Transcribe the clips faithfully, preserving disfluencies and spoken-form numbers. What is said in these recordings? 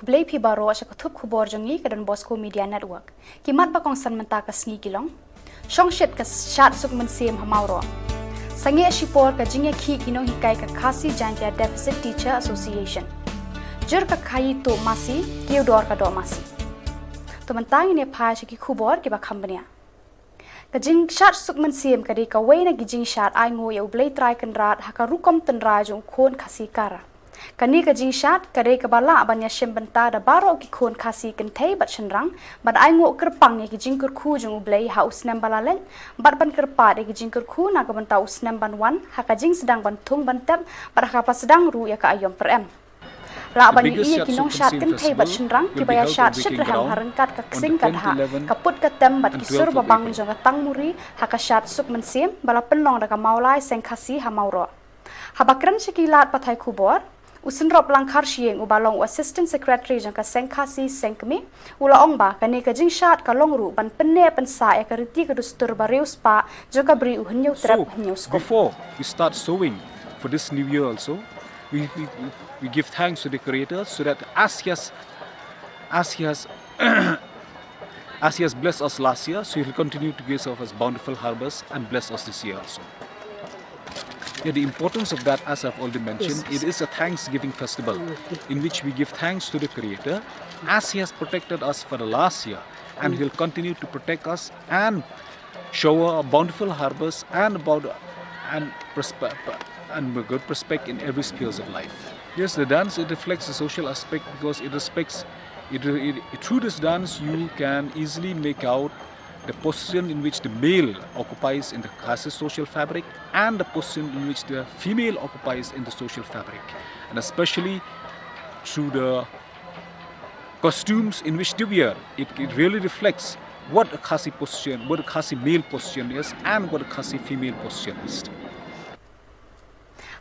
Khublei phi baroh sha ka thup khubor jong ngi ka Don Bosco Media Network. Ki mat ba kongsan mynta ka sngi ki long: Shongshit ka shad suk mynsiem ha Mawroh. Sangeh shipor ka jingïakhih ki nonghikai ka Khasi Jaintia Deficit Teacher Association. Jur ka khaii tuh masi, kiew dor ka doh masi. To mynta ngin ïa phai sha ki khubor kiba kham bniah. Ka jingshad suk mynsiem ka dei kawei na ki jingshad ainguh ïa U Blei Trai Kynrad ha ka rukom tynrai jong u khun Khasi Kara. Kane ka jingshad ka dei kaba lah ban ïashim bynta da baroh ki khun Khasi kynthei bad shynrang, ban ainguh kyrpang ïa ki jingkyrkhu jong U Blei ha u snem ba la leit, bad ban kyrpad ïa ki jingkyrkhu na ka bynta u snem ban wan ha ka jingsdang ban thung ban tep, bad ha kaba sdang ruh ïa ka aïom pyrem. Lah ban ïohi ïa ki nongshad kynthei bad shynrang kiba ïashad shitrhem ha ryngkat ka ksing ka dhah, ka put ka tem bad ki sur babang jong ka tangmuri ha ka shad suk mynsiem ba la pynlong da ka Mawlai Seng Khasi ha Mawroh. Haba kren sha ki lad pathai khubor, u Synrop Langkhar Syieng uba long u Assistant Secretary jong ka Seng Khasi Seng Kmie, u la ong ba kane ka jingshad ka long ruh ban pynneh pynsah ïa ka riti ka dustur ba riewspah jong ka Bri U Hynñiewtrep Hynñiewskum. Before we start sowing for this new year also, we, we, we give thanks to the Creator, so that as He has, as He has, as He has blessed us last year, so He will continue to give us bountiful harvest and bless us this year also. Yeah, the importance of that, as I've already mentioned, it is a thanksgiving festival in which we give thanks to the Creator as He has protected us for the last year, and He'll continue to protect us and shower a bountiful harvest and about and prosper and a good prospect in every spheres of life. Yes, the dance, it reflects the social aspect because it respects it, it, through this dance you can easily make out the position in which the male occupies in the Khasi social fabric and the position in which the female occupies in the social fabric, and especially through the costumes in which they wear, it, it really reflects what a Khasi position, what a Khasi male position is, and what a Khasi female position is.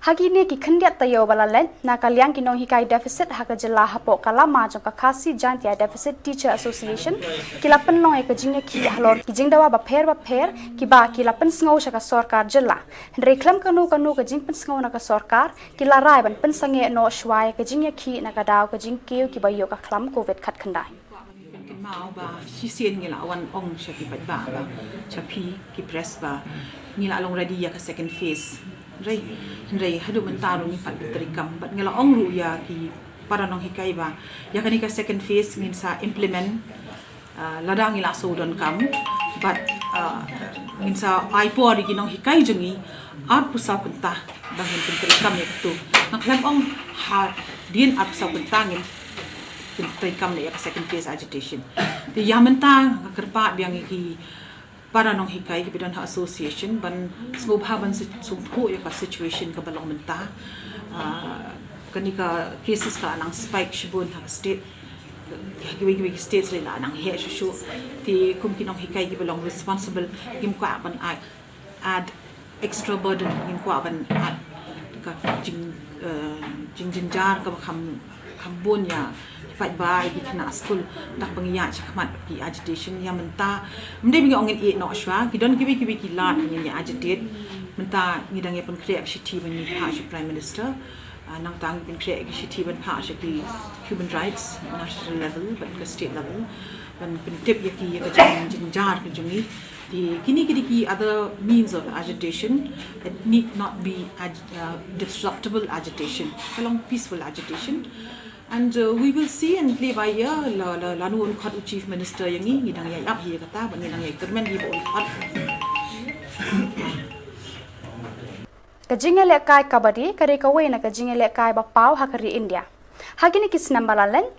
Ha kine ki khyndiat taïew ba la leit, na ka liang ki nonghikai deficit ha ka jylla hapoh ka lama jong ka Khasi Jaintia Deficit Teacher Association, ki la pynlong ïa ka jingïakhih halor ki jingdawa bapher bapher kiba ki la pynsngew sha ka sorkar jylla. Hynrei khlem kano kano ka jingpynsngew na ka sorkar, ki la rai ban pynsangeh noh shuwa ïa ka jingïakhih na ka daw ka jingkiew kiba ïoh ka khlam covid khatkhyndai. Kynmaw ba shisien ngi la wan ong sha ki paidbah ba, sha phi ki press ba ngi la long ready ïa ka second phase. Hynrei, hynrei haduh mynta ruh ngi pat pyntreikam bad ngi la ong ruh ïa ki para nonghikai ba ïa kane ka second phase ngin sa implement, ah, lada ngi la shu donkam, bad, ah, ngin sa ai por ïa ki nonghikai jong ngi arphew saw kynta ba ngin pyntreikam ïa katu. Nga khlem ong hadien arphew saw kynta ngin pyntreikam ïa ka second phase agitation. Te ïa mynta nga kyrpad biang ïa ki para nonghikai kiba don ha association ban sngewbha ban sngewthuh ïa ka situation kaba long mynta. Ah, kane ka cases ka nang spike shibun ha ka state. Ha kiwei kiwei ki states ruh la nang heh shuh shuh. Te kum ki nonghikai kiba long responsible, ngim kwah ban ai add extra burden, ngim kwah ban add ka jing, eh, jingjynjar kaba kham, kham bun ïa ki paidbah, ïa ki khynnah skul, da kaba ngi ïaid shakhmat ki agitation. Ïa mynta, ym dei ba ngi ong ngin ïeh noh shuwa, ki don kiwei kiwei ki lad ngin ïa agitate. Mynta ngi dang ïa pynkhreh ka shithi ban ngi phah sha Prime Minister. Ah, nangta ngi pynkhreh ka shithi ban phah sha ki human rights, national level bad ka state level, ban pyntip ïa ki ïa ka jing, jingjynjar ka jong ngi. Te kine ki dei ki other means of agitation. It need not be ag-, uh, disruptible agitation. Ka long peaceful agitation. And, uh, we will see and play by ear. La, la, lano un khot u Chief Minister ïa ngi, ngi dang ïa ïap hi ïa kata, bad ngi dang ïa kyrmen hi ba un khot. Ka jingïalehkai kabaddi ka dei kawei na ka jingïalehkai ba paw ha ka ri India. Ha kine ki snem ba la leit,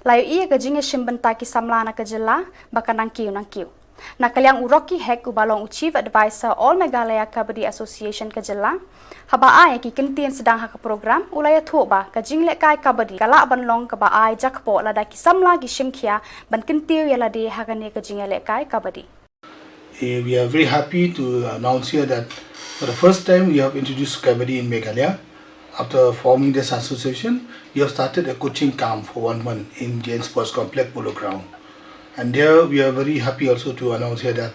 la ïohi ïa ka jingïashim bynta ki samla na ka jylla ba ka nang kiew nang kiew. Na ka liang u Rocky Hek uba long u Chief Adviser All Meghalaya Kabaddi Association ka jylla, haba ai ïa ki kyntien sdang ha ka program, u la ïathuh ba ka jingïalehkai kabaddi ka lah ban long kaba ai jakpoh lada ki samla ki shim khia ban kyntiew ïa lade ha kane ka jingïalehkai kabaddi. Eh, we are very happy to announce here that for the first time we have introduced kabaddi in Meghalaya. After forming this association, we have started a coaching camp for one month in J N Sports Complex Polo Ground. And there we are very happy also to announce here that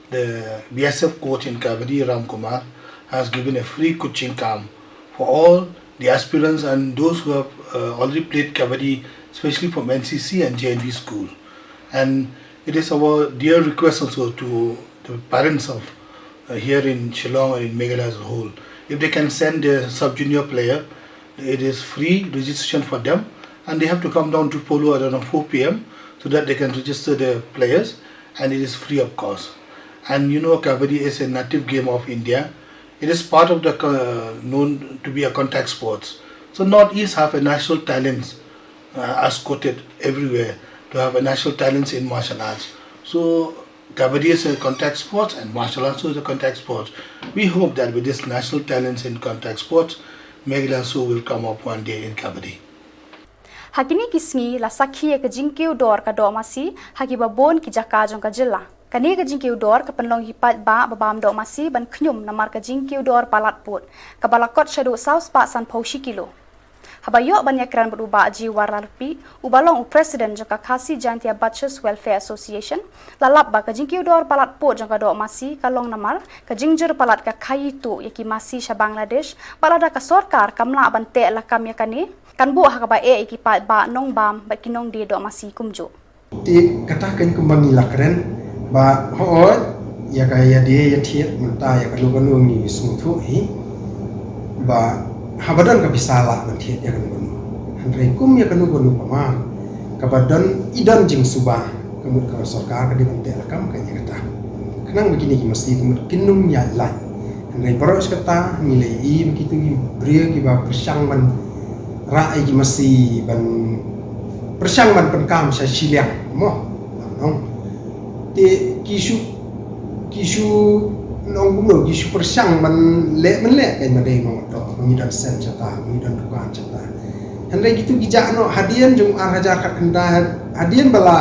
the B S F coach in kabaddi, Ram Kumar, has given a free coaching camp for all the aspirants and those who have, uh, already played kabaddi especially from N C C and J N V school. And it is our dear request also to the parents of uh, here in Shillong and in Meghalaya as a whole, if they can send their sub-junior player, it is free registration for them, and they have to come down to Polo at around four p m so that they can register their players, and it is free of cost. And you know, Kabaddi is a native game of India. It is part of the uh, known to be a contact sports. So Northeast have a national talents uh, as quoted everywhere to have a national talents in martial arts. So Kabaddi is a contact sports and martial arts is a contact sports. We hope that with this national talents in contact sports, Meghalaya also will come up one day in Kabaddi. Ha kine ki sngi la sakhi ïa ka jingkiew dor ka doh masi ha kiba bun ki jaka jong ka jylla. Kane ka jingkiew dor ka pynlong ïa ki paidbah ba bam doh masi ban khñium namar ka jingkiew dor palat pud kaba la kot shaduh saw spah sanphew shi kilo. Haba ïoh ban ïakren bad u Bah G Warlarpi, uba long u president jong ka Khasi Jaintia Butchers Welfare Association, la lap ba ka jingkiew dor palat pud jong ka doh masi ka long namar ka jingjur palat ka khaii tuh ïa ki masi sha Bangladesh, bad lada ka sorkar kam lah ban teh lakam ïa kane, kan buh ha kaba eh ïa ki paidbah nongbam bad ki nongdie doh masi kumjuh. Te kata kan kumba ngi la kren ba hooid ïa ka ïadie ïathied mynta ïa kano kano ngi sngewthuh hi ba haba don ka pisa lah ban thied ïa kano kano. Hynrei kum ïa kano kano ka mar kaba don i don jingsuba ka mut ka sorkar ka dei ban teh lakam ka ïa kata. Khnang ba kine ki masi ka mut kin ym ïaid lait. Hynrei baroh shi katta ngi la ïohi ba kito ki briew kiba pyrshang ban rah ïa ki masi ban pyrshang ban pynkam sha shiliang mo. Nong te ki shu ki shu nong kumno ki shu pyrshang ban leh ban leh kan ma dei nong to ngi don sem shata ngi don dukan shata. Hynrei kito ki jah noh hadien jong ar hajar khatkhyndai hadien ba la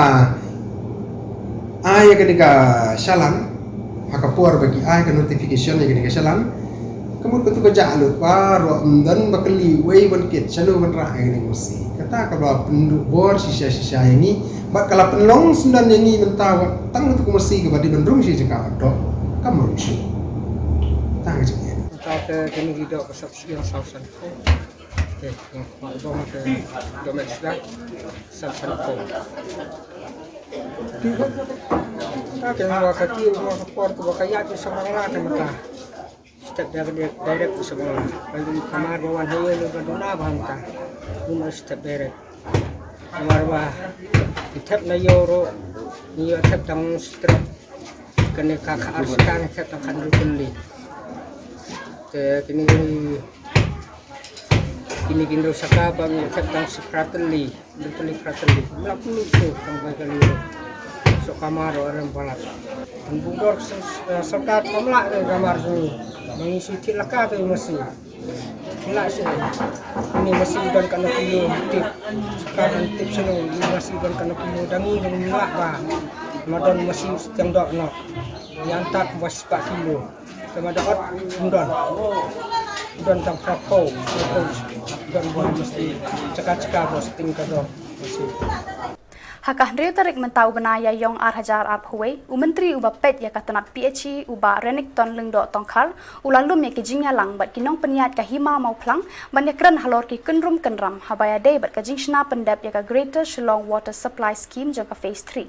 ai ïa kane ka shalan ha ka por ba ki ai ka notification ïa kane ka shalan. Ka mut katu ka jah lut baroh ym don ba kylli uei ban kit shano ban rah ïa kane ka masi. Kata kaba pynduh bor shisha shisha ïa ngi bad ka la pynlong syndon ïa ngi mynta wat tang katu ka masi kaba dei ban rung shi jaka doh kam rung shi. Tang ka jingeh. Mynta ka kine ki doh ka sop shi ïa saw san. Okey, ïa, mak dong ka doh mek sda. San san ko. Ka kane wa ka kiew wa ka por ka wa ka ïaid sha Bangla ka mynta. Step direct direct sha Bangla. Ba ïa ka mar ba wan ha ïew ba duna ba mynta. Kum step direct. Mar ba i thep na ïew ruh, i ïew thep tang straight. Kane ka kha ar shaka ne thep tang khat hynriew tylli. Te kine kine kine ki hynriew shaka ba ngi thep tang shi phra tylli, hynriew tylli phra tylli. Mla pynlong shuh tang bai ka lio. Shuh ka mar ruh rem palat. Kan buh dor ka sor- eh, sorkar kam lah ka mar jong ngi. Ba ngi shu thied laka ka masi. Lah shu. Ini masi don kano kilo tip. Sorkar kan tip shu ini masi don kano kilo da ngi dang lah ba. Ma don masi tang doh noh. Ïa antat ba spah kilo. Tama da ot ym don. Ym don tang phra phew, phra phew. Don ba mesti chaka chaka ba sting ka don. Mesti. Ha ka hynriew tarik mynta u bnai Ïaïong ar hajar arphew wei, u Myntri uba peit ïa ka tnat P H E u Bah Renikton Lyngdoh Tongkhar u la lum ïa ki jingïalang bad ki nongpynïaid ka Hima Mawphlang ban ïakren halor ki kynrum kynram haba ïadei bad ka jingshna pyndep ïa ka Greater Shillong Water Supply Scheme jong ka Phase three.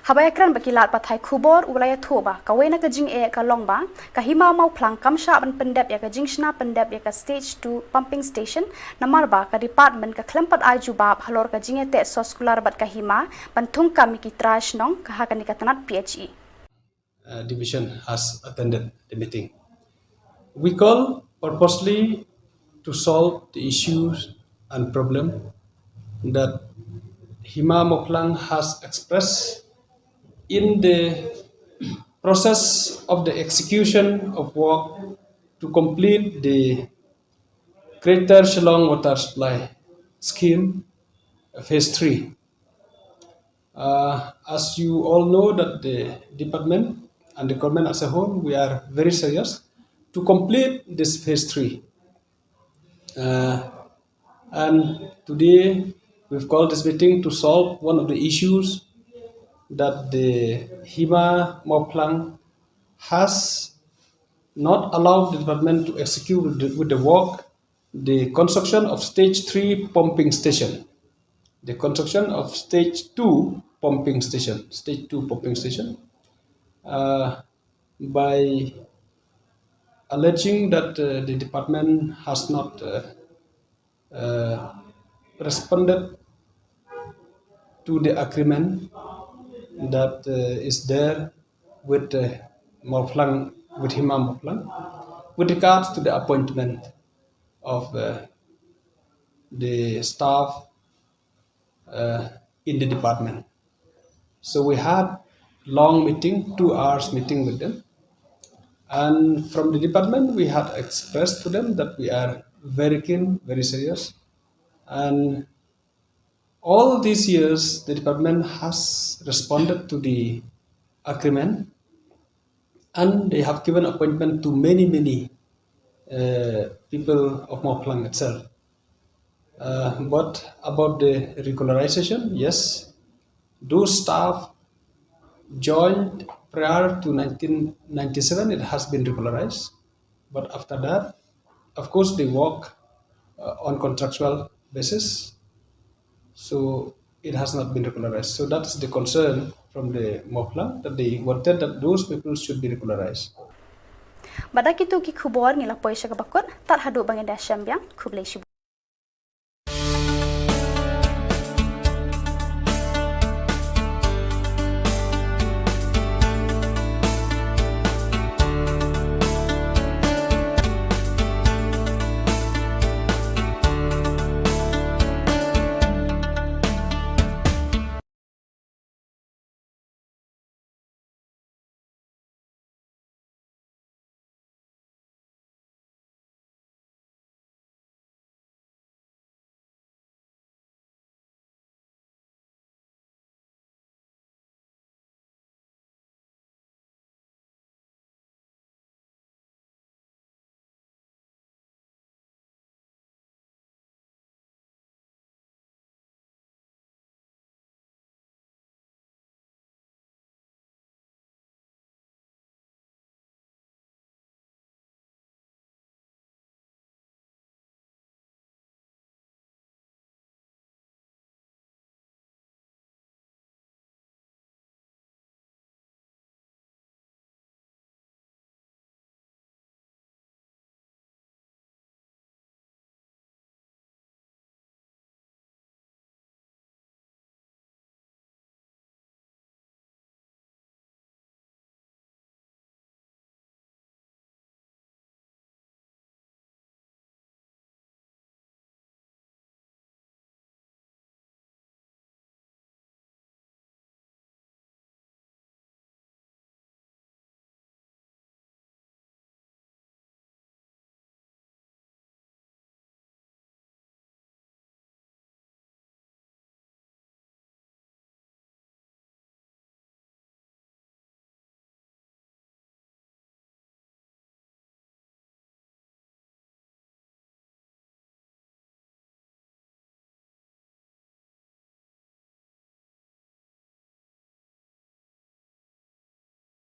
Haba ïakren bad ki lad pathai khubor u la ïathuh ba kawei na ka jingeh ka long ba ka Hima Mawphlang kam shah ban pyndep ïa ka jingshna pyndep ïa ka Stage two Pumping Station namar ba ka department ka khlem pat ai jubab halor ka jingïateh soskular bad ka hima ban thungkam ïa ki trai shnong ka ha kane ka tnat P H E. Uh, division has attended the meeting. We call purposely to solve the issues and problem that Hima Mawphlang has expressed in the process of the execution of work to complete the Greater Shillong Water Supply Scheme Phase three. Uh, as you all know that the department and the government as a whole, we are very serious to complete this phase three. Uh, and today we've called this meeting to solve one of the issues that the Hima Mawphlang has not allowed the department to execute with the, with the work the construction of stage three pumping station. the construction of stage two pumping station, stage two pumping station, uh, by alleging that uh, the department has not uh, uh, responded to the agreement that uh, is there with uh, Mawphlang, with Hima Mawphlang, with regards to the appointment of uh, the staff uh, in the department. So we had long meeting, two hours meeting with them. And from the department, we had expressed to them that we are very keen, very serious. And all these years, the department has responded to the agreement, and they have given appointment to many, many uh, people of Mawphlang itself. Uh, but about the regularization, yes, those staff joined prior to nineteen ninety-seven, it has been regularized. But after that, of course, they work uh, on contractual basis. So it has not been regularized. So that is the concern from the Mawphlang, that they wanted that those people should be regularized. Bad da kitu ki khubor ngi la poi sha kaba kut, tad haduh ba ngin da shem biang, khublei shibun.